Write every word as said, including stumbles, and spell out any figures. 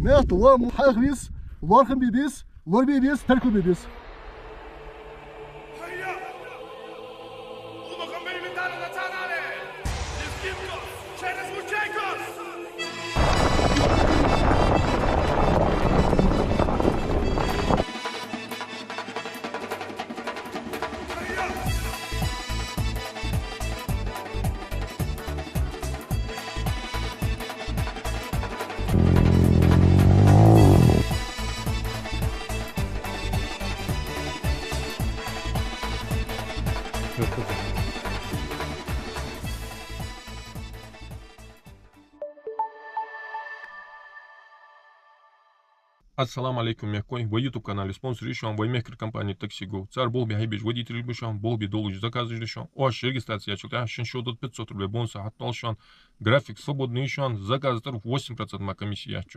Мехта лоам хьаха вис, лорхам бе бис, лорабе бис, теркалбе бис. Ассаламу Ӏалайкум, мехкахой. Вай YouTube канала спонсор я шун вай мехкара компания Taxi Go. Цар болх бе хьайбеш водителаш ба шун, болх бе долаш заказаш да шун. Оаш регистраци яьчул тӀехьагӀа шун счётага пятьсот рублей бонус хьатоал шун. График свободный я шун, заказа тӀара восемь процентов мара комисси яц шун.